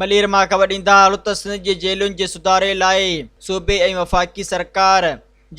ملير مان خبر ڏيندا هلون ته سنڌ جي جيلن جي سڌاري لاء صوبي ۽ وفاقي سرڪار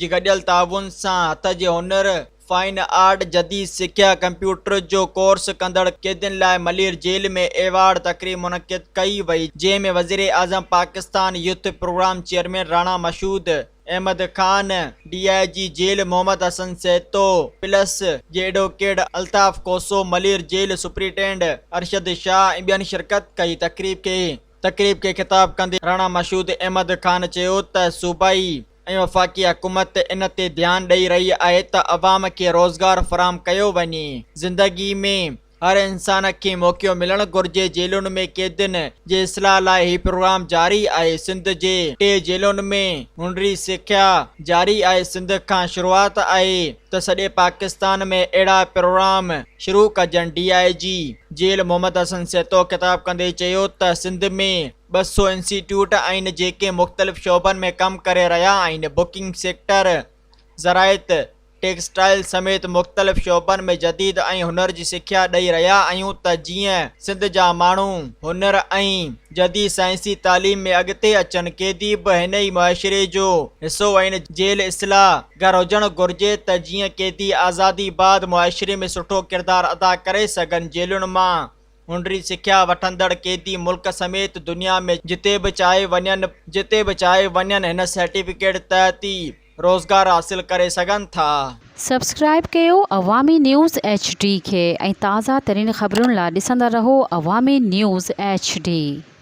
جي گڏيل تعاون سان هٿ جي هنر، فائن آرٽ، جديد سکيا، ڪمپيوٽر جو ڪورس ڪندڙ قيدين لاء ملير جيل ۾ ايوارڊ تقريب منعقد ڪئي وئي جنهن ۾ وزيراعظم Pakistan youth programme chairman Rana Mashhood Ahmed Khan, D I G jail Muhammad Hassan Sahito, plus جي advocate Altaf Khoso, Malir jail superintendent Arshad Shah ۽ ٻين شرڪت ڪئي. تقريب کي تقريب کي خطاب ڪندي راڻا مشهود احمد خان چيو ته صوبائي ۽ وفاقي حڪومت ان تي ڌيان ڏئي رهي آهي ته عوام کي روزگار فراهم ڪيو وڃي، زندگي ۾ هر انسان کي موقعو ملڻ گهرجي، جيلن ۾ قيدين جي اصلاح لاء هي پروگرام جاري آهي، سنڌ جي ٽي جيلن ۾ هنري سکيا جاري آهي، سنڌ کان شروعات آهي ته سڄي پاڪستان ۾ اهڙا پروگرام شروع ڪجن، D I G jail Muhammad Hassan Sahito خطاب ڪندي چيو ته سنڌ ۾ 200 انسٽيٽيوٽ آهن جيڪي مختلف شعبن ۾ ڪم ڪري رهيا آهن، بڪنگ سيڪٽر، زراعت، ٽيڪسٽائل سميت مختلف شعبن ۾ جديد ۽ هنر جي سکيا ڏئي رهيا آهيون ته جيئن سنڌ جا ماڻهو هنر ۽ جديد سائنسي تعليم ۾ اڳتي اچن. قيدي به هن ئي معاشري جو حصو آهن. جيل اصلاح گهر هجڻ گهرجي ته جيئن قيدي آزادي بعد معاشري ۾ سٺو ڪردار ادا ڪري سگهن. جيلن مان هنري سکيا وٺندڙ قيدي ملڪ سميت دنيا ۾ جتي به چاهي وڃن جتي به چاهي وڃن هن سرٽيفڪيٽ تحت ئي روزگار حاصل ڪري سگهن ٿا. سبسڪرائيب ڪيو عوامي نيوز ايڇ ڊي کي ۽ تازه ترين خبرن لا ڏسندا رهو عوامي نيوز ايڇ ڊي.